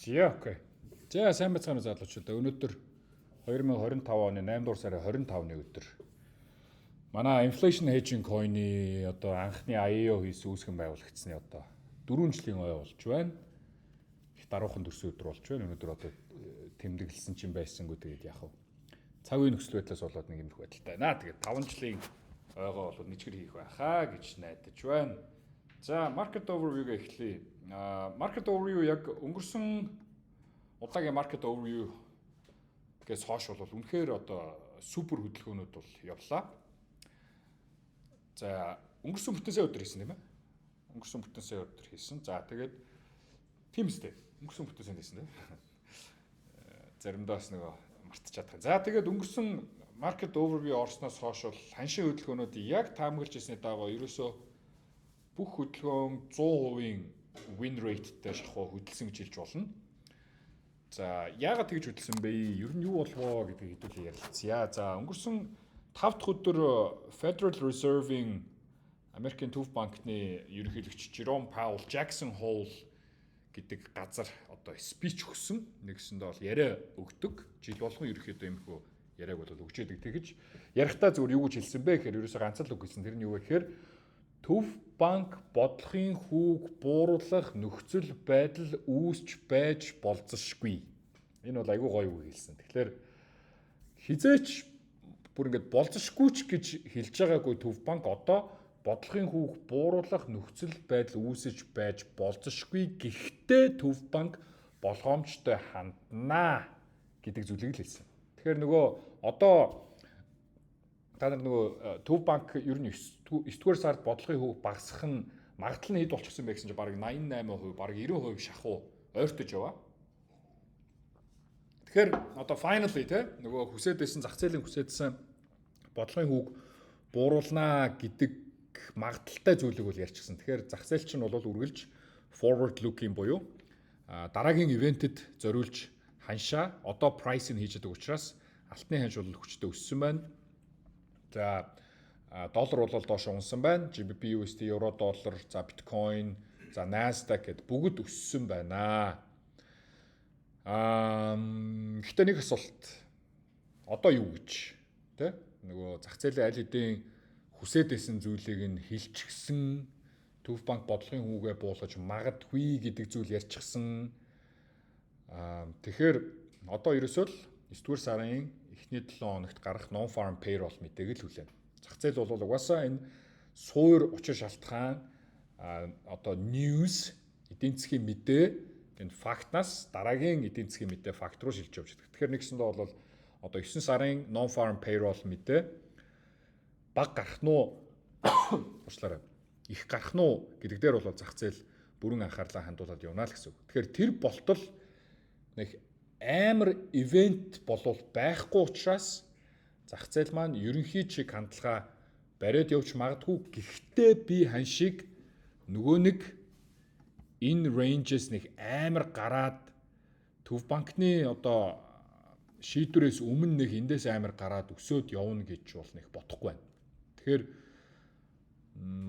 За, okay. За, сайн байцгаана уу, залуучуудаа. Өнөөдөр 2025 оны 8 дугаар сарын 25-ны өдөр. Манай inflation hedging coin-ы одоо анхны IEO хийсэн үүсгэн байгуулагдсны одоо 4 жилийн ой болж байна. Их даруухан төрсөн өдөр болж байна. Өнөөдөр одоо тэмдэглэсэн чинь байсангүй, тэгээд яах вэ? Цаг үеийн нөхцөл байдлаас болоод нэг юмрх байдалтай байна. Тэгээд 5 жилийн ойгоо бол нэгжгэр хийх байхаа гэж найдаж байна. За, market overview-г эхлэе. Market overview яг өнгөрсөн удаагийн market overview гэс хойш бол үнэхээр одоо супер хөдөлгөөнүүд бол явлаа. За, өнгөрсөн бүтэн сайн өдөр хийсэн, тийм ээ. Өнгөрсөн бүтэн сайн өдөр хийсэн. За, тэгээд тийм үстэй. Өнгөрсөн бүтэн сайн хийсэн, тийм. Заримдаа бас нөгөө мартчихад. За, тэгээд өнгөрсөн market overview орсноос хойш бол ханшийн хөдөлгөөнүүд яг таамаглаж ирсний дагуу ерөөсөө бүх хөдөлгөөн 100% win rate-тэй шахуу хөдөлсөн гэж хэлж болно. За, яагаад тэгж хөдөлсөн бэ? Ер нь юу болвоо гэдгийг хэдүүлээ ярилцъя. За, өнгөрсөн 5 дахь өдөр Federal Reserve-ийн, Америкийн төв банкны ерөнхийлөгч Jerome Powell Jackson Hole гэдэг газар одоо speech өгсөн. Нэгсэндээ бол яриа өгдөг. Жил болгон ерөнхийдөө иймэрхүү яриаг бол өгч яадаг. Тэгэж ярихдаа зүгээр юу гэж хэлсэн бэ гэхээр ерөөсөө ганц л үг хэлсэн. Тэр нь юу вэ гэхээр төв банк бодлогын хүүг бууруулах нөхцөл байдал үүсч байж болзошгүй. Энэ бол айгүй гоё үг хэлсэн. Тэгэхээр хэзээ ч бүр ингээд болзошгүй ч гэж хэлж байгаагүй төв банк одоо бодлогын хүүг бууруулах нөхцөл байдал үүсэж байж болзошгүй. Гэхдээ төв банк болгоомжтой ханднаа гэдэг зүйлийг л хэлсэн. Тэгэхээр нөгөө одоо та нар нөгөө төв банк ер нь 9 дугаар сард бодлогын хүүг багасгах нь магадлал нь хэд болчихсон бэ гэсэн чинь бараг 88%, бараг 90% шахуу ойртож яваа. Тэгэхээр одоо finally те нөгөө хүсээд байсан, зах зээлийн хүсээдсэн бодлогын хүүг бууруулнаа гэдэг магадлалтай зүйлийг бол ярьчихсан. Тэгэхээр зах зээл чинь бол үргэлж forward looking буюу дараагийн event эд зориулж ханшаа одоо price-ийг хийж байгаа учраас алтны ханш бол хүчтэй өссөн байна. За, доллар бол доош унсан байна. GBP USD, евро доллар, за биткойн, за Nasdaq гэд бүгд өссөн байна. Гэхдээ нэг асуулт. Одоо юу гэж тэ нөгөө зах зээлийн аль хэдийн хүсээд байсан зүйлийг нь хэлчихсэн, Төв банк бодлогын хүүгээ буулгаж магадгүй гэдэг зүйл ярьчихсан. Тэгэхээр одоо ерөөсөө л 9 дугаар сарын эхний 7 хоногт гарах non farm payroll мэдээг л хүлээнэ. Зах зээл бол угаасаа энэ суур учир шалтгаан, одоо news, эдийн засгийн мэдээ, энэ фактнаас дараагийн эдийн засгийн мэдээ, факт руу шилжиж явж байдаг. Тэгэхээр нэгсэндээ бол одоо 9 сарын non farm payroll мэдээ баг гарах нь уу, уучлаарай, их гарах нь уу гэдэг дээр бол зах зээл бүрэн анхаарлаа хандуулад явна л гэсэн үг. Тэгэхээр тэр болтол нэг амар event болвол байхгүй учраас зах зээл маань ерөнхий чиг хандлага бариад явж магадгүй. Гэхдээ би ханшиг нөгөө нэг энэ range-с нэг амар гараад, төв банкны одоо шийдвэрээс өмнө нэг эндээс амар гараад өсөөд явна гэж бол нэг бодохгүй байна. Тэгэхээр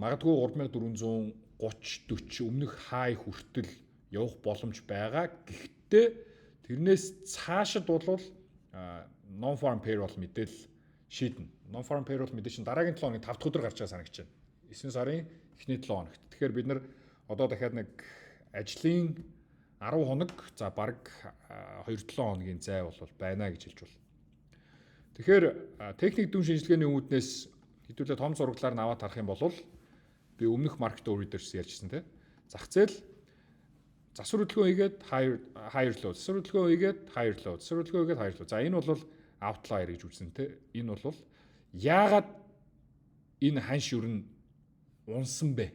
магадгүй 3430 40 өмнөх хай хүртэл явах боломж байгаа. Гэхдээ тэрнээс цаашид бол non farm payroll мэдээлэл шийднэ. Non farm payroll мэдээ чинь дараагийн 7 хоногийн 5 дахь өдөр гарч байгаа санагч байна. 9 сарын эхний 7 хоногт. Тэгэхээр бид нар одоо дахиад нэг ажлын 10 хоног, за бараг 2-7 хоногийн зай бол байна гэж хэлж байна. Тэгэхээр техник дүн шинжилгээний үүднээс хэдүүлээ том зураглаар нь аваад харах юм бол би өмнөх market overview дээрс ярьжсэн, те. Зах зээл засвар хөдөлгөөн хийгээд higher higher low, засвар хөдөлгөөн хийгээд higher low, засвар хөдөлгөөн хийгээд higher low. За, энэ бол outlier гэж үзсэн, те. Энэ бол яагаад энэ ханш юу н унсан бэ?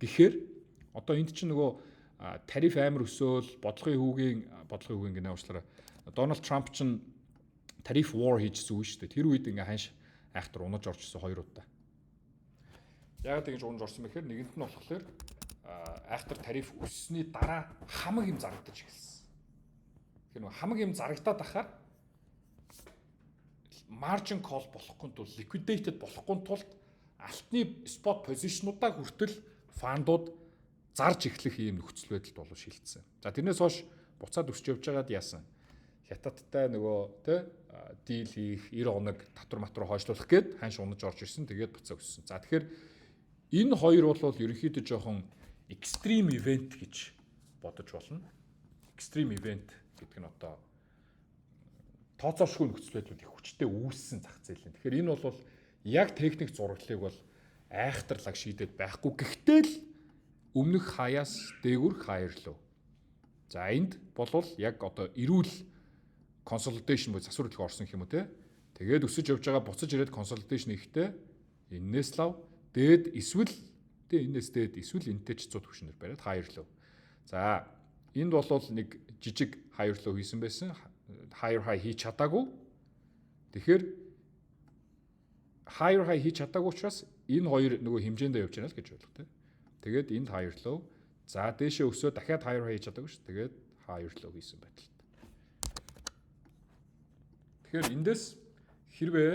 Гэхээр одоо энд чинь нөгөө тариф амар өсөөл, бодлогын хүүгийн гэнэ, уучлаарай. Дональд Трамп чинь тариф war хийжсэн үе шүү дээ. Тэр үед ингээ ханш айхтар унаж орчихсон хоёр удаа. Яагаад тэгж унаж орсон бэ гэхээр нэгэнт нь болохоор айхтар тариф өссөний дараа хамаг юм зарагдаж эхэлсэн. Тэгэхээр нөгөө хамаг юм зарагдаад ахаар margin call болохгүй тул, liquidated болохгүй тулд алтны spot position-уудаа хүртэл fund ууд Зарж эхлэх ийм нөхцөл байдалд бол шилжсэн. За, тэрнээс хойш буцаад өсч явж байгаад яасан? Хятадтай нөгөө тэ deal хийх 90 хоног татвар матвар хойшлуулах гээд ханш унаж орж ирсэн. Тэгээд буцаа өссөн. За, тэгэхээр энэ хоёр бол ерөнхийдөө жоохон extreme event гэж бодож болно. Extreme event гэдэг нь одоо тооцоолшгүй нөхцөл байдлууд их хүчтэй үүссэн зах зээл. Тэгэхээр энэ бол яг техник зураглалыг бол айхтарлаг шийдээд байхгүй. Гэхдээ л өмнөх хаяас дээгүр higher low. За, энд болвол яг одоо эрүүл consolidation буюу засвар хөдөлгөөн орсон юм уу те. Тэгээд өсөж явж байгаа, буцаж ирээд consolidation хийхдээ энэс лав дээд эсвэл тэ энэс дээд эсвэл энтэй ч 100 түвшнээр бариад higher low. За, энд бол нэг жижиг higher low хийсэн байсан. Higher high хийж чадаагүй. Тэгэхээр higher high хийж чадаагүй учраас энэ хоёр нөгөө хэмжээндээ явж байна л гэж ойлгох тэ. Тэгээд энд higher low. За, дээшээ өсөө дахиад higher high хийж чадаагүй шүү. Тэгээд higher low хийсэн байдалтай. Тэгэхээр эндээс хэрвээ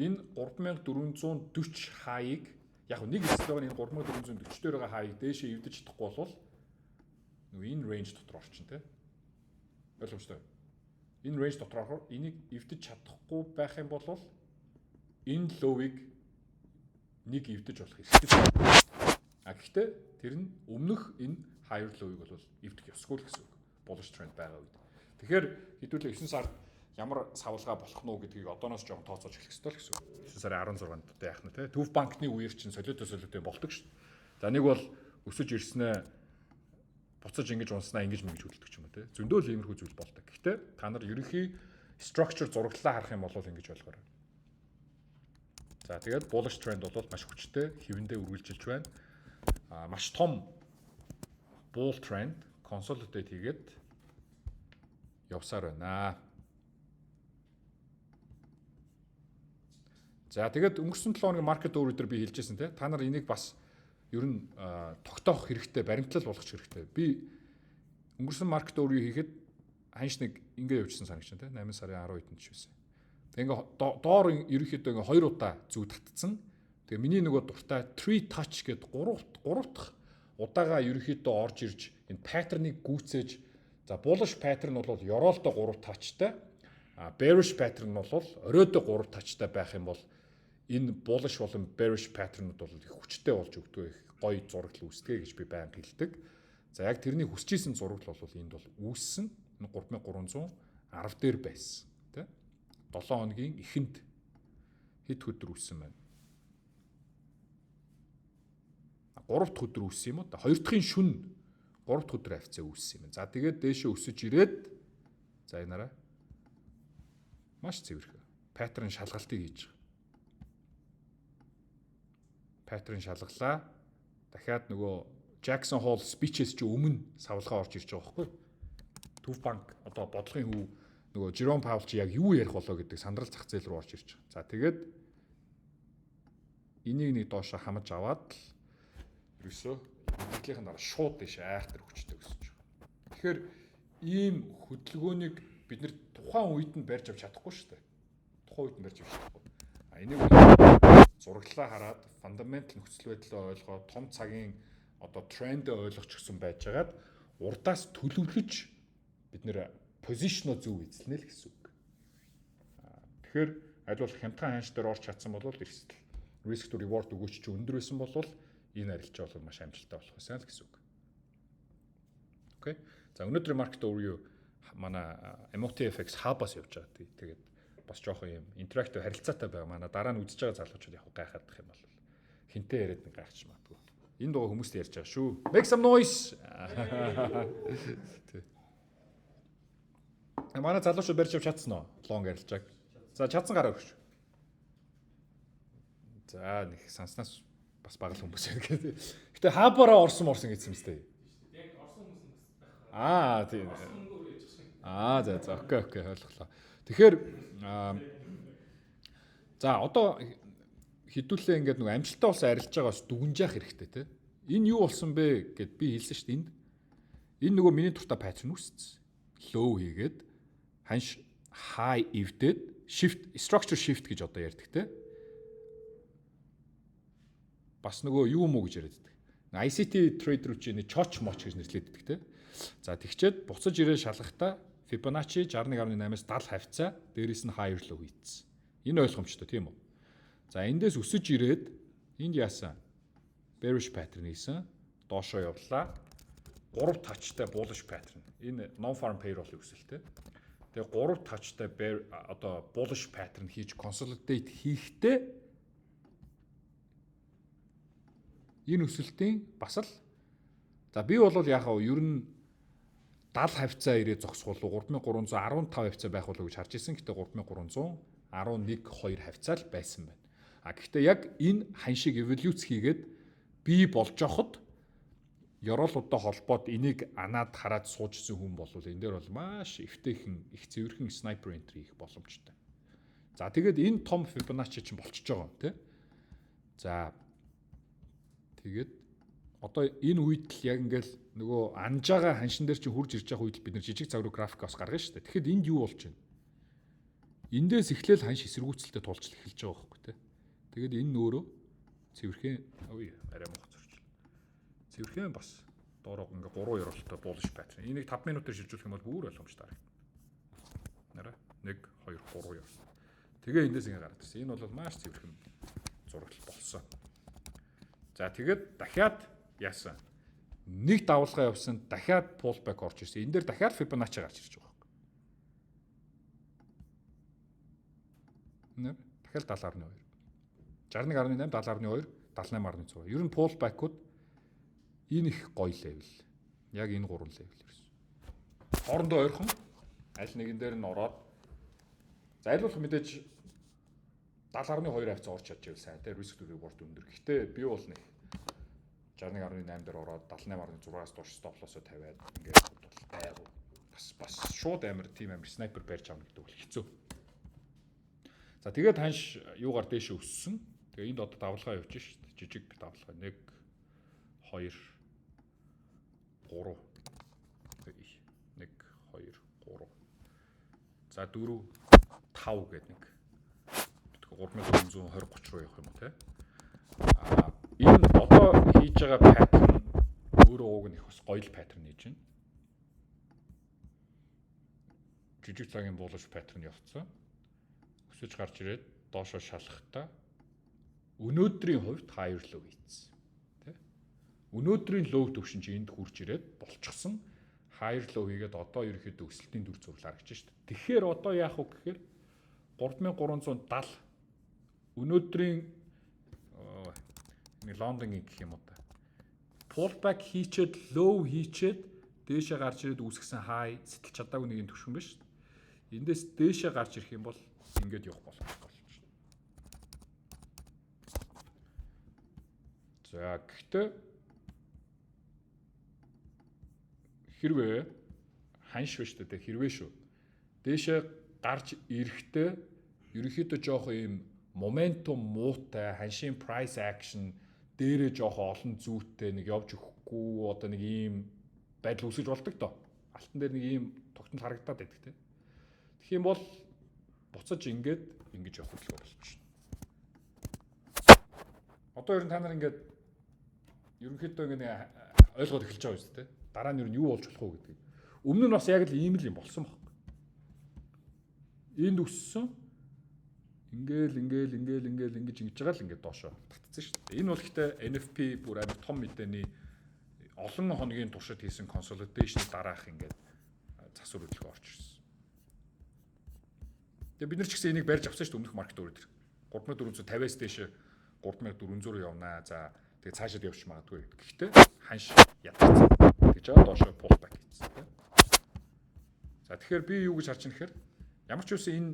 энэ 3440 high-ыг, яг нэг эсрэг нь энэ 3440 дээр байгаа high-ыг дээшээ эвдэж чадахгүй бол нөгөө энэ range дотор орчин те. Ойлгомжтой. Энэ range дотор орохоор энийг эвдэж чадахгүй байх юм бол энэ low-ыг нэг эвдэж болох эрхтэй. А гэхдээ тэр нь өмнөх энэ higher low-ыг бол эвдэх ёсгүй л гэсэн үг. Bullish trend байгаа үед. Тэгэхээр хэдүүлээ 9 сард ямар савлгаа болох нь уу гэдгийг одооноос жоохон тооцоож эхлэх ёстой л гэсэн үг. 9 сарын 16-нд одоо яах нь те. Төв банкны үеэр чинь солиотой солиотой болдог шүү дээ. За, нэг бол өсөж ирснээ буцаж ингэж унснаа ингэж мэгж хөдөлдөг ч юм уу те. Зөндөө л иймэрхүү зүйл болдог. Гэхдээ та нар ерөнхий structure зураглалаа харах юм бол ингэж ойлгоорой. За, тэгээд bullish trend бол маш хүчтэй хэвэндээ үргэлжилж байна. А маш том bull trend consolidate хийгээд явсаар байна. За, тэгээд өнгөрсөн 7 хоногийн market overview дээр би хэлжсэн те. Та нар энийг бас ер нь тогтоох хэрэгтэй, баримтлал болгох хэрэгтэй. Би өнгөрсөн market overview хийхэд ханш нэг ингэ явжсан санагч те. 8 сарын 12-нд ч байсан. Тэгээ ингээ доор ерөнхийдөө ингээ хоёр удаа зүү татцсан. Тэгээ миний нөгөө дуртай three touch гэдэг гурав дахь удаага ерөнхийдөө орж ирж энэ pattern-ыг гүйцээж, за, bullish pattern бол ёроолдоо 3 touch-тай, а bearish pattern бол оройдоо 3 touch-тай байх юм бол энэ bullish болон bearish pattern-ууд бол их хүчтэй болж өгдөг, их гоё зураглал үүсдэг гэж би байнга хэлдэг. За, яг тэрний хүсэж исэн зураглал бол энд бол үүссэн. 3310 дээр байсан тий. 7 хоногийн эхэнд хэд өдөр үүссэн байна? 3 дахь өдөр үүссэн юм уу? 2 дахьын шүн 3 дахь өдөр хавцаа үүссэн юм. За, тэгээд дээшээ өсөж ирээд, за, энэ нараа маш цэвэрхэн pattern шалгалтыг хийж байгаа. Pattern шалгалаа. Дахиад нөгөө Jackson Hole speech-ээс чи өмнө савлгаа орж ирж байгаа байхгүй юу? Төв банк одоо бодлогын хүү нөгөө Jerome Powell чи яг юу ярих болоо гэдэг сандрал зах зээл рүү орж ирж байгаа. За, тэгээд энийг нэг доошо хамаж аваад л ерөөсөө мэдээллийн дараа шууд дэше айхтар хүчтэй өсөж байгаа. Тэгэхээр ийм хөдөлгөөнийг бид нэр тухайн үед нь барьж авч чадахгүй шүү дээ. Тухайн үед нь барьж авч чадахгүй. А энийг зураглалаа хараад, fundamental нөхцөл байдлаа ойлгоод, том цагийн одоо трендээ ойлгочихсон байжгаад урдаас төлөвлөж бид нэр position-оо зөв эзэлнэ л гэсэн үг. Тэгэхээр аль болох хямдхан ханш дээр орч чадсан бол, эрсдэл risk to reward өгөөч чи өндөр байсан бол энэ арилжаа бол маш амжилттай болох байсан л гэсэн үг. Okay. За, өнөөдрийн market overview манай MOTFX Hub-аас явж байгаа. Тэгээд бас жоохон юм interactive харилцаатай байгаа. Манай дараа нь үзэж байгаа залуучууд яг гайхаадах юм бол хинтээ яриад нэг гайхчих магадгүй. Энд байгаа хүмүүст ярьж байгаа шүү. Make some noise. Тэ. Манай залуучууд барьж авч чадсан уу? Long арилжааг. За, чадсан гараа өгч. За, нэг санснаас бас бага л хүмүүс байна гэдэг. Гэтэ хабараа орсон гэсэн юм сте. Яг орсон хүмүүс нь бас байх. Аа, тийм. Орсон мөнгө өөрөө яж шиг. Аа, за, okay, ойлголоо. Тэгэхээр за, одоо хэдүүлээ ингээд нэг амжилттай болсон арилж байгаа бас дүгнж явах хэрэгтэй те. Энэ юу болсон бэ гэд би хэлсэн шүү дээ энд. Энэ нөгөө миний дуртай pattern үүссэн. Low хийгээд ханш high эвдээд shift, structure shift гэж одоо ярьдаг те. Бас нөгөө юу муу гэж яриад байдаг. ICT trader чинь CHoCH моч гэж нэрлэдэг те. За, тэгчээд буцаж ирээ шалгахтаа Fibonacci 61.8-аас 70 хавьцаа, дээрээс нь higher low хийцсэн. Энэ ойлгомжтой, тийм үү? За, эндээс өсөж ирээд энд яасан? Bearish pattern хийсэн. Доошоо явлаа. 3 touch тай bullish pattern. Энэ non farm payroll-ын өсөлттэй. Тэгээ 3 touch тай bear одоо bullish pattern хийж consolidate хийхдээ энэ өсөлтийн бас л, за, би бол яхаа ер нь 70 хавьцаа ирээ зогсох болов, 3315 хавьцаа байх болов гэж харж исэн. Гэтэ 3311 2 хавьцаа л байсан байна. А гэхдээ яг энэ ханшиг эволюц хийгээд бий болж явахад ёроолуудтай холбоод энийг анаад хараад суужсэн хүн бол энэ дээр бол маш эвтэйхэн, их цэвэрхэн sniper entry хийх боломжтой. За, тэгээд энэ том Fibonacci чинь болчихж байгаа юм тий. За, тэгээд одоо энэ үед л яг ингээл нөгөө анжаага ханшин дээр чинь хурж ирж байгаа үед л бид нар жижиг цаг руу график бас гаргана шүү дээ. Тэгэхэд энд юу болж байна? Эндээс эхлээл ханш эсэргүүцэлтэй тулж эхэлж байгаа байхгүй тий. Тэгээд энэ нөөрөө цэвэрхэн, ой, арай муухай зурчлаа. Цэвэрхэн бас доороо ингээ 3 ёроолтой bullish pattern. Энийг 5 минутаар шилжүүлэх юм бол бүр ойлгомжтой харагдана. Нараа 1 2 3 ёроол. Тэгээ эндээс ингээ гараад ирсэн. Энэ бол маш цэвэрхэн зураглал болсон. За, тэгээд дахиад яасан? Нэг давалгаа явсан, дахиад pullback орж ирсэн. Энэ дээр дахиад Fibonacci гарч ирж байгаа байхгүй. Нэр дахиад 70.2. 61.8, 70.2, 78.6. Ер нь pullback-ууд энэ их гоё level. Яг энэ гурван level ирсэн. Хоорондоо ойрхон аль нэгэн дээр нь ороод, за, аль болох мэдээж 70.2 хавьцаа орч чадчихвал сайн те, risk to reward өндөр. Гэхдээ би бол нэг 61.8 дээр ороод 78.6-аас доош stop loss-оо тавиад ингээд бол байгуу. Бас шууд амар тийм амар sniper барьж авна гэдэг бол хэцүү. За, тэгээд ханш юугаар дээшээ өссөн. Тэгээ энд одоо давлгаа явж шít. Жижиг давлгаа 1 2 3 1 2 3, за, 4 5 гэдэг нэг 3420 30 руу явах юм уу те. А энэ одоо хийж байгаа pattern өөрөө уг нь их бас гоё л pattern хийж байна. Жижиг цагийн bullish pattern явцсан. Өсөж гарч ирээд доошоо шалахтаа өнөөдрийн хувьд higher low хийсэн. Тэ? Өнөөдрийн low төвшин чи энд хүрч ирээд болчихсон. Higher low хийгээд одоо ерөөхдөө өсөлтийн дүр зураг харагдаж шүү дээ. Тэгэхээр одоо яах вэ гэхээр 3370 өнөөдрийн нэг Лондонгийн гэх юм уу та. Pullback хийчээд, low хийчээд дээшээ гарч ирээд үүсгэсэн high сэтэлж чадаагүй нэг юм түвшин биш. Эндээс дээшээ гарч ирэх юм бол ингээд явах боломжтой болж байна. За, гэхдээ хэрвээ ханш биш үү, хэрвээ шүү. Дээшээ гарч ирэхдээ ерөнхийдөө жоохон ийм momentum муутай, ханшийн price action дээрээ жоохон олон зүйтэй нэг явж өгөхгүй одоо нэг ийм байдал үүсгэж болдог доо. Алтан дээр нэг ийм тогтмол харагдаад байдаг те. Тэгэх юм бол буцаж ингээд ингэж явах хөдөлгөөн болчихно. Одоо ер нь та нар ингээд ерөнхийдөө ингээд ойлгоод эхэлж байгаа юм шүү дээ. Дараа нь ер нь юу болж болох вэ гэдгийг. Өмнө нь бас яг л ийм л юм болсон баг. Энд өссөн. Ингээл ингээл ингээл ингээл ингэж ингэж байгаа л ингээд доошоо татцсан шүү дээ. Энэ бол гэхдээ NFP бүр амар том мэдээний олон хоногийн туршид хийсэн consolidation дараах ингээд засвар хөдөлгөөн орж ирсэн. Тэгээ бид нар ч гэсэн энийг барьж авсан шүү дээ өмнөх market өөр дээр. 3450-аас дээш 3400 руу явнаа. За, тэгээ цаашаад явчих магадгүй. Гэхдээ ханш ятгцсан. Тэгж байгаа доошоо pullback хийсэн тийм. За, тэгэхээр би юу гэж харж байна гэхээр ямар ч үсэн энэ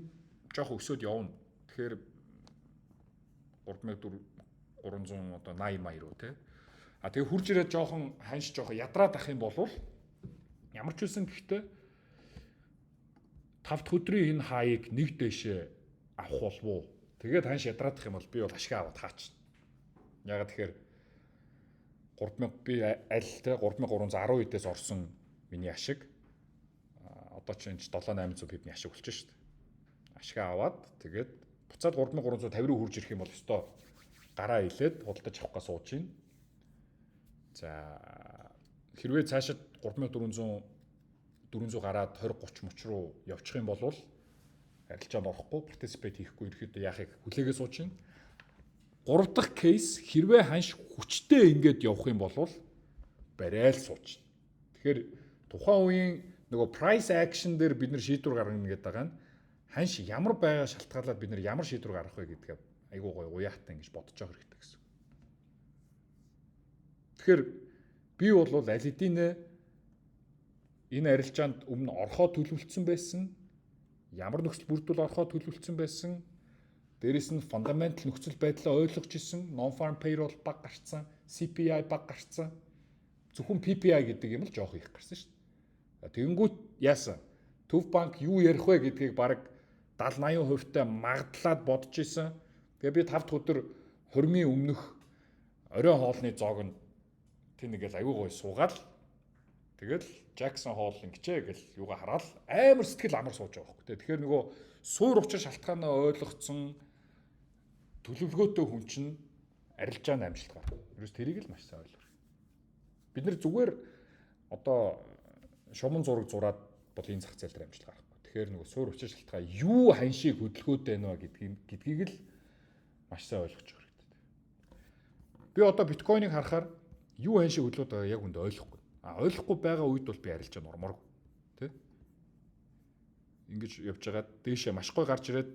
жоох өсөөд явна. Тэгэхээр 3400 одоо 80 мая руу тий. А тэгээ хурж ирээд жоохон ханш жоохон ядраад ах юм бол ямар ч үсэн гэхдээ 5 дахь өдрийн энэ хаяг нэг дэшээ авах болов уу? Тэгээд ханш ядраадах юм бол би бол ашиг аваад хаач. Ягаад тэгэхээр 3000 би аль те 3310 эдээс орсон миний ашиг одоо ч энэ 7800 pip ний ашиг болчих шүү дээ. Ашиг аваад тэгээд буцаад 3350 руу хүрж ирэх юм бол өстой гараа илээд худалдаж авах га сууж байна. За, хэрвээ цаашид 3400 400 гараад 20 30 мөч рүү явчих юм бол арилжаанд орохгүй, participate хийхгүй, ерөөхдөө яахыг хүлээгээ сууж байна. Гурав дахь case, хэрвээ ханш хүчтэй ингээд явах юм бол барайл сууж. Тэгэхээр тухайн үеийн нөгөө price action дээр бид нар шийдвэр гаргана гэдэг байгаа нь ханш ямар байгаа шалтгаалаад бид нар ямар шийдвэр гаргах вэ гэдгээ айгуу гоё уяатай ингэж бодож явах хэрэгтэй гэсэн. Тэгэхээр би бол аль хэдийн энэ арилжаанд өмнө орхоо төлөвлөсөн байсан. Ямар нөхцөл бүрдүүл орхоо төлөвлөсөн байсан. Дээрэс нь fundamental нөхцөл байдлаа ойлгож исэн. Non farm payroll баг гарцсан, CPI баг гарцсан. Зөвхөн PPI гэдэг юм л жоох их гарсан шүү дээ. Тэгэнгүүт яасан? Төв банк юу ярих вэ гэдгийг бараг 70 80% та магадлаад бодож исэн. Тэгээ би 5 дахь өдөр хормын өмнөх оройн хоолны зоог нь тэр нэгэл аягүй гоё суугаад, тэгэл Jackson Hole ингэчээ гэл юугаа хараад амар сэтгэл амар сууж байгаа байхгүй. Тэгэхээр нөгөө суур учир шалтгаанаа ойлгоцсон төлөвлөгөөтэй хүн чинь арилжаанд амжилт гарна. Ерөөс тэрийг л маш сайн ойлгох. Бид нэр зүгээр одоо шуман зураг зураад бол энэ зах зээл дээр амжилт гарахгүй. Тэгэхээр нөгөө суур учир шалтгаан юу ханшийг хөдөлгөөд байна вэ гэдгийг л маш сайн ойлгож байгаа хэрэгтэй. Би одоо биткойныг харахаар юу ханшийг хөдөлгөөд байгааг яг үндэ ойлгохгүй. А ойлгохгүй байгаа үед бол би арилжаанд ормооргүй. Тэ? Ингэж явж байгаад дээшээ маш гой гарч ирээд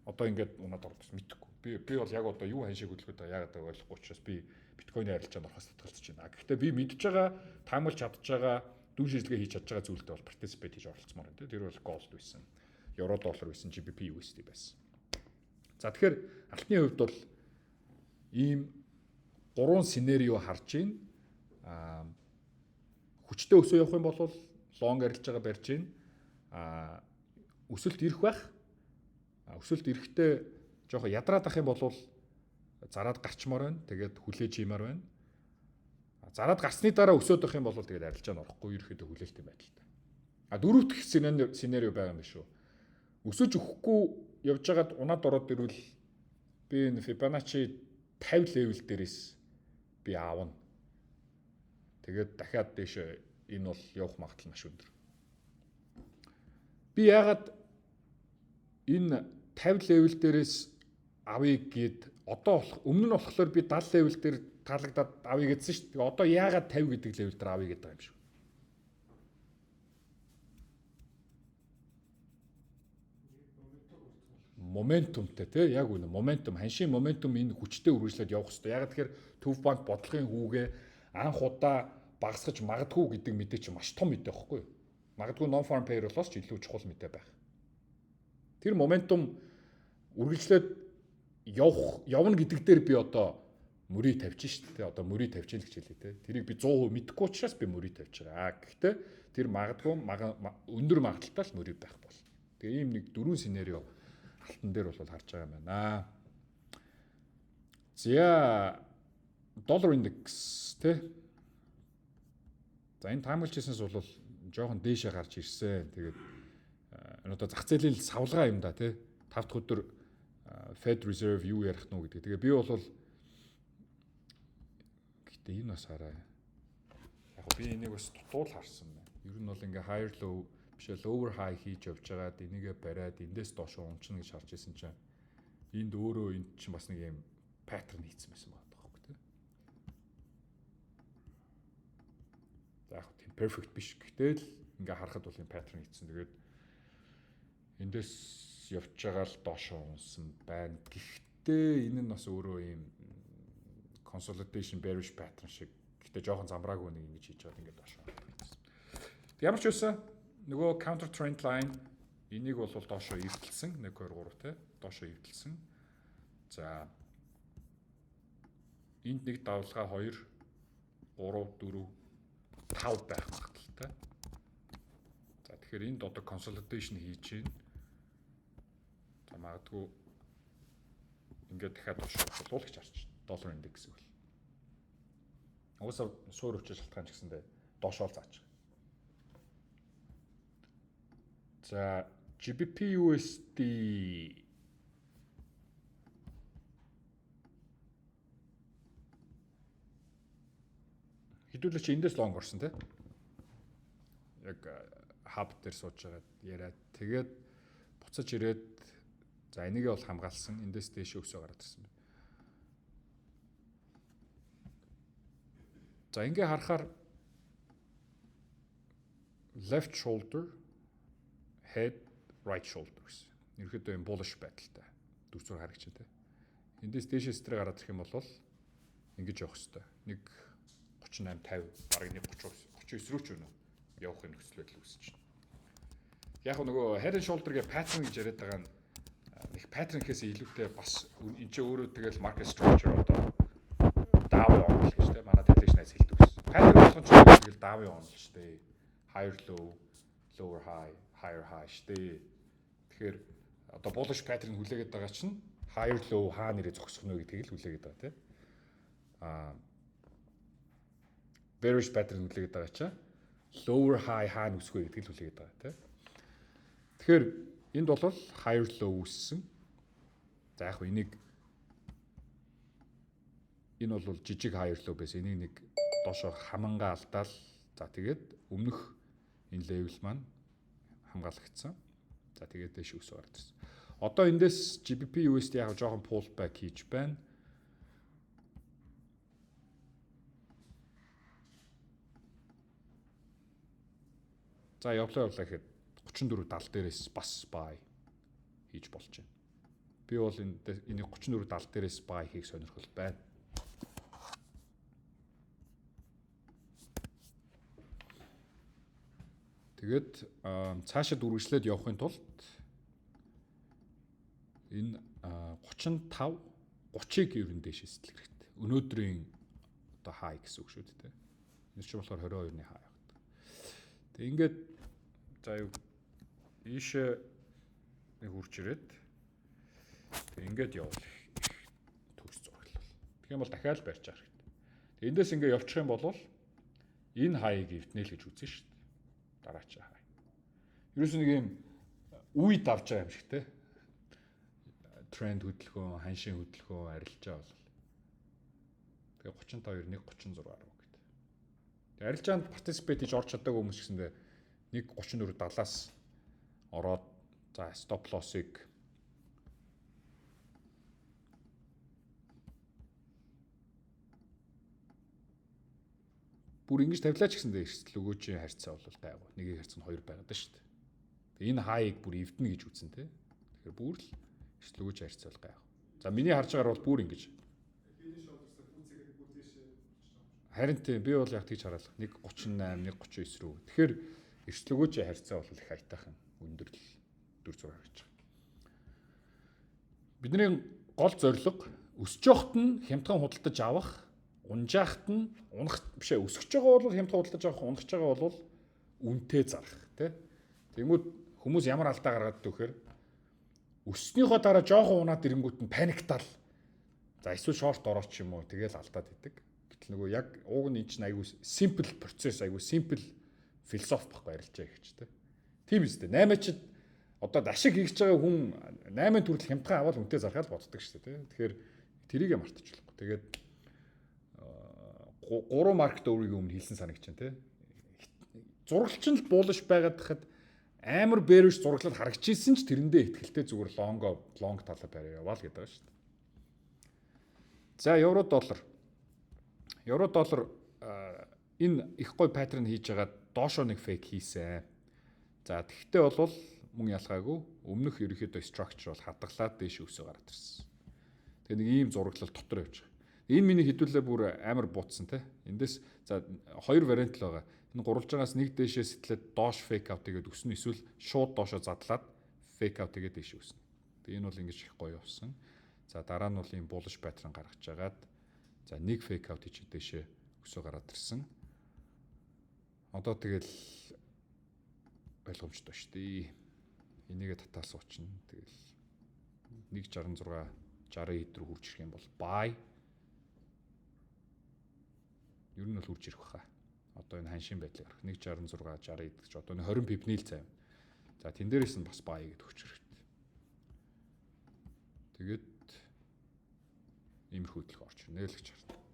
одоо ингээд унаад ордос мэдэхгүй. Би бол яг одоо юу ханшийг хөдөлгөөд байгаа яагаад байгааг ойлгохгүй учраас би биткойны арилжаанд орохоос татгалзаж байна. Гэхдээ би мэдж байгаа, таамаглаж чадж байгаа, дүн шинжилгээ хийж чадж байгаа зүйлдээ бол participate хийж оролцмоор байна. Тэр бол gold байсан, евро доллар байсан, GBP USD байсан. За, тэгэхээр алтны хувьд бол ийм гурван scenario харж байна. Хүчтэй өсөө явах юм бол long арилжаагаа барьж байна. Өсөлт ирэх байх. Өсөлт ирэхдээ жоохон ядраад ах юм бол зараад гарчмаар байна. Тэгээд хүлээж иймаар байна. Зараад гарсны дараа өсөөд ах юм бол тэгээд арилжаанд орохгүй, ерөөхдөө хүлээлттэй байдалтай. А дөрөв дэх scenario байгаа юм биш үү? Өсөж өгөхгүй явж байгаад унаад ороод ирвэл би энэ Fibonacci 50 level дээрээс би аавна. Тэгээд дахиад дээшээ энэ бол явах магадлал маш өндөр. Би яагаад энэ 50 level дээрээс авъя гэд одоо болох, өмнө нь болохоор би 70 level дээр таалагдаад авъя гэдсэн шүү дээ. Одоо яагаад 50 гэдэг level дээр авъя гэдэг юм шиг. Momentum тэй, тий, яг үнэ, momentum, ханшийн momentum энэ хүчтэй үргэлжлээд явах хэрэгтэй. Яг тэгэхээр Төв банк бодлогын хүүгээ анх удаа багасгаж магадгүй гэдэг мэдээ чинь маш том мэдээ байхгүй юу? Магадгүй non farm payroll-оос ч илүү чухал мэдээ байх. Тэр momentum үргэлжлээд явах явна гэдэг дээр би одоо мөрий тавьж шít тэ, одоо мөрий тавьж л гэж хэлээ тэ. Тэрийг би 100% мэдэхгүй учраас би мөрий тавьж байгаа. Гэхдээ тэр магадгүй өндөр магадлалтай л мөрий байх бол. Тэгээ ийм нэг дөрвөн scenario алтан дээр бол харж байгаа юм байна. За, доллар индекс тэ. За, энэ таамаглаж ирсэнээс бол жоохон дээшээ гарч ирсэн. Тэгээд энэ одоо зах зээлийн савлгаа юм да тий. 5 дахь өдөр Fed Reserve юу ярих нь гэдэг. Тэгээ би бол гэтээ энэ бас хараа. Яг би энийг бас дутуул харсан байна. Ер нь бол ингээ higher low биш ээ, lower high хийж явж байгаад энийгээ бариад эндээс доош унчна гэж харж исэн чинь энд өөрөө энд чинь бас нэг юм pattern хийцэн байсан байгаа байхгүй тий. За, яг тийм perfect биш. Гэхдээ л ингээ харахад бол юм pattern хийцэн. Тэгээд эндээс явж байгаа л доош унсан байна. Гэхдээ энэ нь бас өөрөө ийм consolidation bearish pattern шиг. Гэхдээ жоохон замраагүй нэг ингэж хийж байгаад ингээд доош унсан. Ямар ч байсан нөгөө counter trend line энийг бол доошоо эвдэлсэн, 1 2 3 те, доошоо эвдэлсэн. За, энд нэг давлгаа, 2 3 4 5 байх магадлалтай. За, тэгэхээр энд одоо consolidation хийж байна. За, магадгүй ингээд дахиад доош болов гэж харж байна. Доллар индекс бол. Угаасаа суур учир шалтгаан ч гэсэндээ доошоо л зааж. За, GBP USD. Хэдүүлээ чи эндээс long орсон тий. Яг хаб дээр сууж байгаад яриад тэгээд буцаж ирээд за энийгээ бол хамгаалсан. Эндээс дээшээ өсөө гараад ирсэн байна. За ингээ харахаар left shoulder, head, right shoulder гэсэн. Ерөнхийдөө юм bullish байдалтай. Дүр зураг харагч тий. Эндээс дээшээ сэтрээ гараад ирэх юм бол ингэж явах хэвээр. 1.38 50 бараг 1.30 39 рүү ч өнө явах юм нөхцөл байдал үүсэж байна. Яг нөгөө head and shoulder гэх pattern гэж яриад байгаа нь нэг pattern гэхээс илүүтэй бас энэ чинь өөрөө тэгэл market structure одоо даавын онол гэж те манай тэглэж найз хэлдэг гэсэн. Pattern болгон ч тэгэл даавын онол шүү дээ. Higher low, lower high, higher high шүү дээ. Тэгэхээр одоо bullish pattern хүлээгээд байгаа чинь higher low хаа нэрээ зогсох нэ гэдгийг л хүлээгээд байгаа те. Аа, bearish pattern хүлээгээд байгаа чинь lower high хаана өсөх вэ гэдгийг л хүлээгээд байгаа те. Тэгэхээр энд бол higher low үүссэн. За яг энийг энэ бол жижиг higher low байсан. Энийг нэг доошо хамангаа алдаал за тэгээд өмнөх энэ level маань хамгаалагдсан. За тэгээд дээш өсөө гарч ирсэн. Одоо эндээс GBP USD яг жоохон pull back хийж байна. За явлаа явлаа гэхэд 34 70 дээрээс бас buy хийж болж байна. Би бол энэ энийг 34 70 дээрээс buy хийх сонирхол байна. Тэгээд цаашид үргэлжлээд явахын тулд энэ 35 30-ыг ер нь дээшээ сэтлэх хэрэгтэй. Өнөөдрийн одоо хай гэсэн үг шүү дээ. Энэ чинь болохоор 22-ны хай байна. Тэг ингээд за юу ийшээ нэг хурж ирээд тэг ингээд явуул их төгс зураглал. Тэгэх юм бол дахиад барьж авах хэрэгтэй. Тэг эндээс ингээд явчих юм бол энэ хаяг эвднэ л гэж үзэн шүү дээ. Дараачаа хай. Ерөөсөө нэг юм үе давж байгаа юм шиг те. Тренд хөдөлгөөн, ханшийн хөдөлгөөн арилжаа бол. Тэгээ 35 1 36 10 гэдэг. Тэгээ арилжаанд participate хийж орч чадаагүй хүмүүс гэсэндээ 1 34 70-аас ороод за stop loss-ыг бүр ингэж тавилаач гэсэндээ эрсдэл өгөөжийн харьцаа бол гайгүй. Нэгийг харьцаа нь 2 байгаад шүү дээ. Тэгээ энэ хаяг бүр эвдэнэ гэж үзэн тэ. Тэгэхээр бүр л эрсдэл өгөөж харьцаа бол гайгүй. За миний харж байгаагаар бол бүр ингэж. Харин тийм би бол яг тийж хараалах 1.38 1.39 рүү. Тэгэхээр эрсдэл өгөөж харьцаа бол их аятайхан өндөр л дүр зураг харагдаж байгаа. Бидний гол зорилго өсөж явахт нь хямдхан худалдаж авах, унжаахт нь унах биш ээ, өсөж байгаа бол хямдхан худалдаж авах, унах байгаа бол үнэтэй зарах тий. Тэнгүүд хүмүүс ямар алдаа гаргаад дөхөр өснийхөө дараа жоохон унаад ирэнгүүт нь panic тал. За эсвэл short орооч юм уу тэгэл алдаад идэг. Гэтэл нөгөө яг ууг нь эн чинь айгүй simple процесс, айгүй simple философи баггүй арилжаа гэж тий. Тийм үстэй. 8 ч одоо ашиг хийж байгаа хүн 8 төрөл хямдхан аваад үнэтэй зархаад боддог шүү дээ тий. Тэгэхээр тэрийгэ мартаж болохгүй. Тэгээд гурван market өөрийгөө өмнө хэлсэн санагч байна тий. Зураглч нь л буулш байгаад хахад амар bearish зураглал харагдчихсэн ч тэрэндээ ихтгэлтэй зүгээр long long талаа бариа яваал гэдэг байгаа шүү дээ. За евро доллар. Евро доллар энэ их гой pattern хийж байгаа доошо нэг fake хийсэн. За тэгвэл бол мөн ялгаагүй өмнөх ерөнхийдөө structure бол хадгалаад дээш өсөө гараад ирсэн. Тэгээ нэг ийм зураглал дотор явж байгаа. Энэ миний хэдүүлээ бүр амар буутсан те. Эндээс за хоёр вариант л байгаа. Энэ гурвалжаагаас нэг дээшээ сэтлээд доош fake out хийгээд өснө эсвэл шууд доошо задлаад fake out хийгээд дээшээ өснө. Тэгээ энэ бол ингэж их гоё явсан. За дараа нь бол ийм bullish pattern гаргаж агаад за нэг fake out хийж дээшээ өсөө гараад ирсэн. Одоо тэгэл ойлгомжтой шүү дээ. Энийгээ татаал суучна. Тэгэл 1.66 60 хэд рүү хурж ирэх юм бол buy. Ер нь бол хурж ирэх баха. Одоо энэ ханшийн байдлыг харах 1.66 60 гэдэг чи одоо энэ 20 pip ний л зай. За тэн дээрээс нь бас buy гэдэг өгч хэрэгтэй. Тэгээд иймэрхүү хөдөлгөөн орж ирнэ л гэж харна.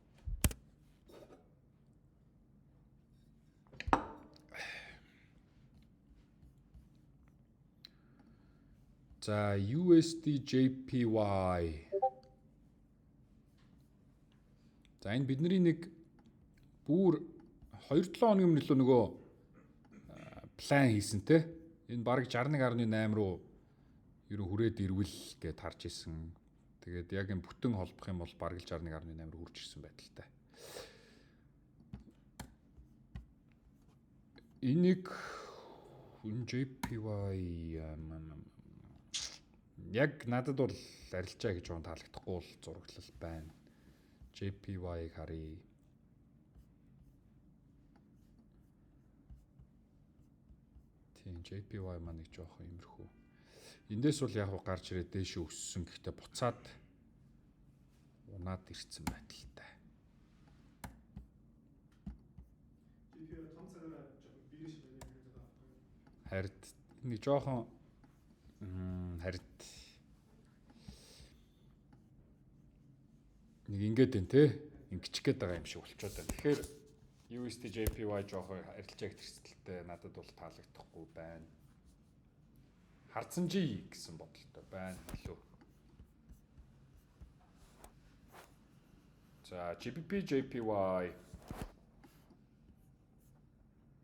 За, USD JPY. За, энэ бидний нэг бүр 2-7 хоногийн өмнө лөө нөгөө план хийсэн те. Энэ бараг 61.8 руу ерөн хүрээд ирвэл гэд харж исэн. Тэгээд яг энэ бүтэн холбох юм бол бараг 61.8 руу хүрч ирсэн байдалтай. Энийг энэ JPY яг надад бол арилжаа гэж жоон таалагдахгүй бол зураглал байна. JPY-г харъя. Тийм, JPY маань нэг жоохон иймэрхүү. Эндээс бол яг гарч ирээд дээшээ өссөн, гэхдээ буцаад унаад ирсэн байдалтай. JPY том цагаараа жоохон bearish байна гэж байгаа байхгүй юу? Харин нэг жоохон харин нэг ингээд байна те, ингэчих гээд байгаа юм шиг болчиход байна. Тэгэхээр USD JPY жоохон арилжааг тэрсэлтэлтэй надад бол таалагдахгүй байна. Хардсан жи гэсэн бодолтой байна илүү. За, GBP JPY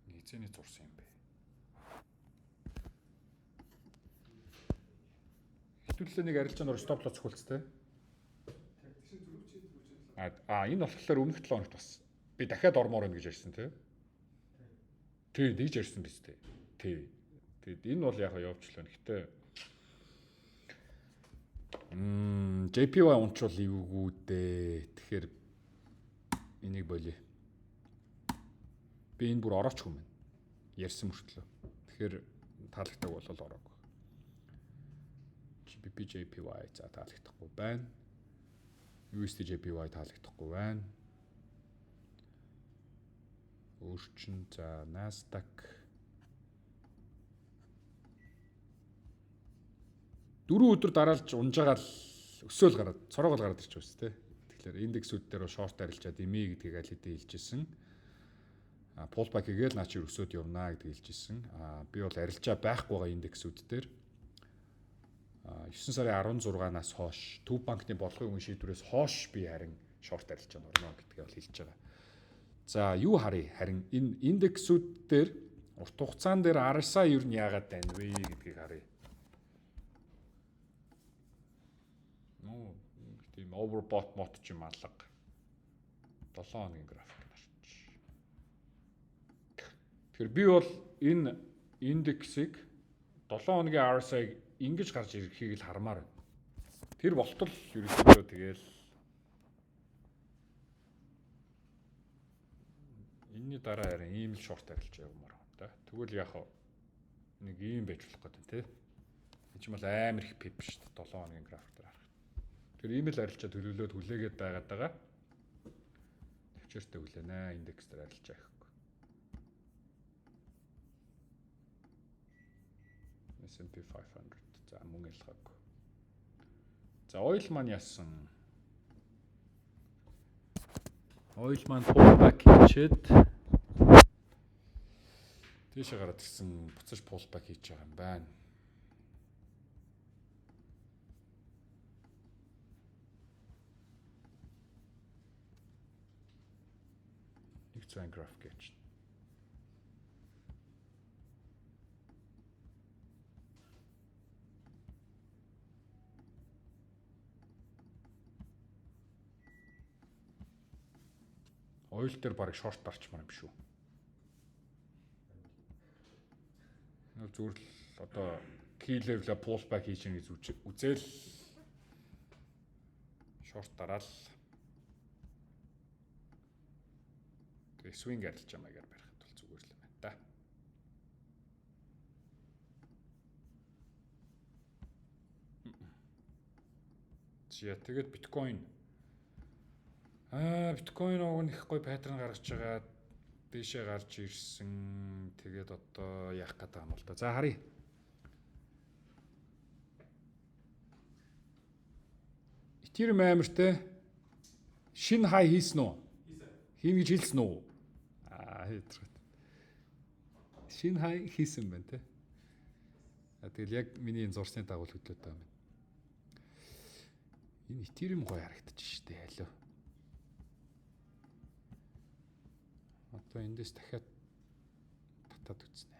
нийцээний зурсан юм бэ. Хэвтүүлээ нэг арилжаанд ор stop loss цохиулцтэй. А энэ болохоор өмнөх 7 хоногт бас би дахиад ормоор байна гэж ярьсан тий. Тий, тэгж ярьсан биз дээ. Тий. Тэгэд энэ бол яг явуулчлаа. Гэхдээ JPY унчвал эвгүй дээ. Тэгэхээр энийг болио. Би энэ бүр орооч юм байна. Ярьсан мөртлөө. Тэгэхээр таалагддаг бол ороог. GBP JPY за таалагдахгүй байна. USD JPY таалагдахгүй байна. Өөрчин за Nasdaq 4 өдөр дараалж унж байгаа л өсөөл гараад цороогол гараад ирчих байсан тий. Тэгэхээр индексүүд дээр short арилжаад ими гэдгийг аль хэдийн хэлжсэн. А pullback хийгээл наа чи өсөөд явнаа гэдгийг хэлжсэн. А би бол арилжаа байхгүй байгаа индексүүд дээр 9 сарын 16-наас хойш Төв банкны бодлогын үн шийдвэрээс хойш би харин short арилжаанд орно гэдгийг бол хэлж байгаа. За, юу харъя? Харин энэ индексүүд дээр урт хугацаан дээр RSI ер нь яагаад байна вэ гэдгийг харъя. Нүү тийм overbought мот ч юм алга. 7 хоногийн график нарч. Тэгэхээр би бол энэ индексийг 7 хоногийн RSI-г ингэж гарч ирэхийг л хармаар байна. Тэр болтол ерөнхийдөө тэгэл энэний дараа харин ийм л short арилж явмаар байна да. Тэгвэл яг нэг ийм байж болох гэдэг тий. Энэ ч юм бол амар их pip шүү дээ 7 хоногийн график дээр харах. Тэр ийм л арилжаа төлөвлөөд хүлээгээд байгаад байгаа. Төвчээртэй хүлээнэ, индекс дээр арилжаа ихгүй. S&P 500 за мөн ялгаагүй. За, oil маань яасан? Oil маань pullback хийчээд тийшээ гараад ирсэн, буцаж pullback хийж байгаа юм байна. Нэг цагийн график гэж. Oil дээр бараг short дарчмаар юм шүү. Энэ зүгээр л одоо key level pullback хийж байгаа гэж үзэл short дараал тэгээ swing арилж маягаар барихад бол зүгээр л юм байна да. За, тэгээд биткойн. Аа, биткойн уг нь их гоё pattern гаргаж байгаа. Дээшээ гарч ирсэн. Тэгээд одоо яах гээд байгаа юм бол та. За, харъя. Ethereum амар те. Шинэ хай хийсэн үү? Хийсэн. Хийнэ гэж хэлсэн үү? Аа, хийтрээ. Шинэ хай хийсэн байна те. Тэгэл яг миний энэ зурсны дагуу хөдлөөд байгаа юм байна. Энэ Ethereum гоё харагдчих штэ алив. Одоо эндээс дахиад татаад үзнэ.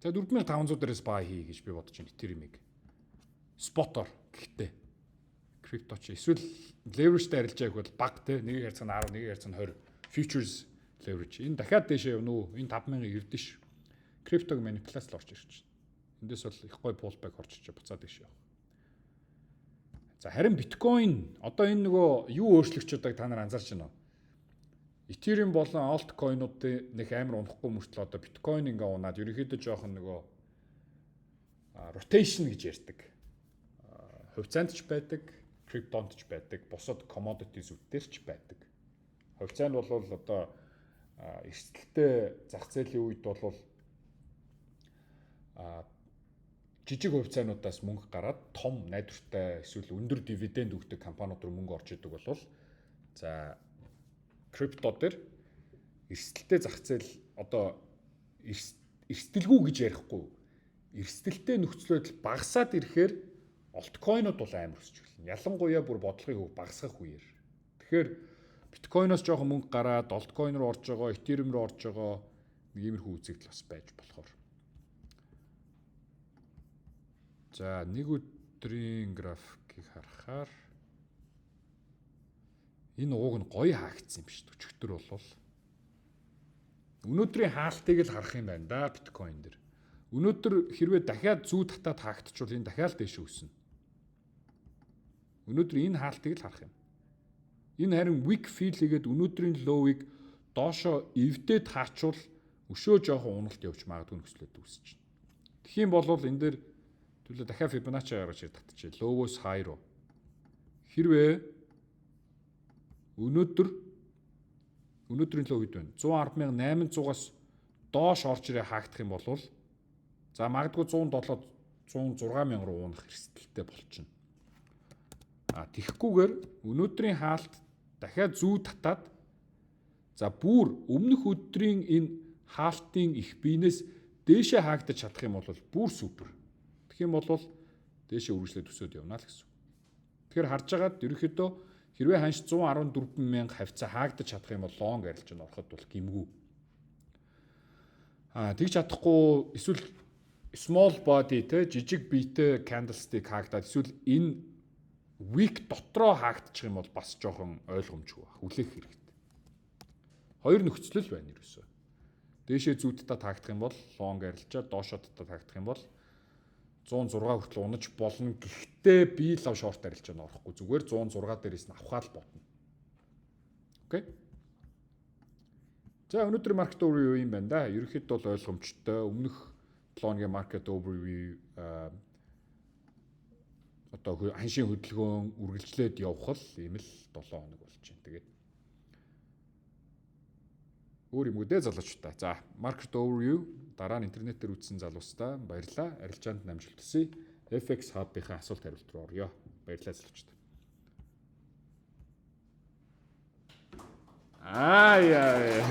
За 4500 дээрээс buy хий гэж би бодож байна Ethereum-ыг. Spot-оор гэхдээ крипто ч эсвэл leverage-тэй арилжаа гэх бол баг те нэг харьцаа нь 10, нэг харьцаа нь 20 futures leverage. Энэ дахиад дээшээ явна уу? Энэ 5000-ыг эвдэн ш. Криптог манипуляц л орж ирж байна. Эндээс бол их гой pullback орж ирж буцаад дээшээ явах. За харин биткойн одоо энэ нөгөө юу өөрчлөгч байгааг та нар анзаарч байна уу? Ethereum болон altcoin-уудын нэг амар унахгүй мөртлөө одоо биткойн ингээ унаад ерөнхийдөө жоохон нөгөө rotation гэж ярьдаг. Хувьцаанд ч байдаг, криптонд ч байдаг, бусад commodities-үүд дээр ч байдаг. Хувьцаа нь бол одоо эрсдэлтэй зах зээлийн үед бол жижиг хувьцаануудаас мөнгө гараад том найдвартай эсвэл өндөр дивиденд өгдөг компаниуд руу мөнгө орж идэг бол за крипто дээр эрсдэлтэй зах зээл одоо эрсдэлгүй гэж ярихгүй эрсдэлтэй нөхцөл байдал багасаад ирэхээр altcoin-ууд бол амар өсч эхэлнэ. Ялангуяа бүр бодлогын хөв багасгах үеэр. Тэгэхээр биткойноос жоохон мөнгө гараад altcoin руу орж байгаа, Ethereum руу орж байгаа нэг иймэрхүү үзэгдэл бас байж болохоор. За нэг өдрийн графикийг харахаар энэ уг нь гоё хаагдсан юм биш өчигдөр болвол өнөөдрийн хаалтыг л харах юм байна да биткойн дээр. Өнөөдөр хэрвээ дахиад зүү татаад хаагдчихвал энэ дахиад дээш өснө. Өнөөдөр энэ хаалтыг л харах юм. Энэ харин wick fill хийгээд өнөөдрийн low-ыг доошо эвдээд хаачвал өшөө жоохон уналт явж магадгүй нөхцөлөд үүсэж байна. Тэгэх юм бол энэ дээр төлөө дахиад Fibonacci гаргаж ирэх татчихъя. Low-оос high руу. Хэрвээ өнөөдрийн low хэд вэ? 110,800-аас доош орж ирээ хаагдах юм бол за магадгүй 107 106 мянга руу унах эрсдэлтэй болчихно. А тэгхгүйгээр өнөөдрийн хаалт дахиад зүү татаад за бүр өмнөх өдрийн энэ хаалтын их биенээс дээшээ хаагдаж чадах юм бол бүр супер. Тэгэх юм бол дээшээ үргэлжлээд өсөөд явна л гэсэн. Тэгэхээр харж байгаад ерөнхийдөө хэрвээ ханш 114 мянга хавцаа хаагдаж чадах юм бол long арилжаанд ороход бол гэмгүй. А тэгж чадахгүй эсвэл small body те жижиг биетэй candlestick хаагдаад эсвэл энэ wick дотроо хаагдчих юм бол бас жоохон ойлгомжгүй байх. Хүлээх хэрэгтэй. Хоёр нөхцөл байна ерөөсөө. Дээшээ зүүдтэй таагдах юм бол long арилжаа, доошоо татаа таагдах юм бол 106 хүртэл унаж болно. Гэхдээ би лав short арилжаанд орохгүй. Зүгээр 106 дээрээс нь авахаа л бодно. Окей. За өнөөдөр market overview юм байна да. Ерөнхийдөө бол ойлгомжтой. Өмнөх 7 хоногийн market overview одоо ханшийн хөдөлгөөн үргэлжлээд явах л ийм л 7 хоног болж байна. Тэгээд өөр юм үү залуучуудаа. За market overview дараа нь интернетээр үзсэн залуустаа баярлалаа. Арилжаанд амжилт хүсье. FX Hub-ийн асуулт хариулт руу оръё. Баярлалаа залуучуудаа. Аа яа.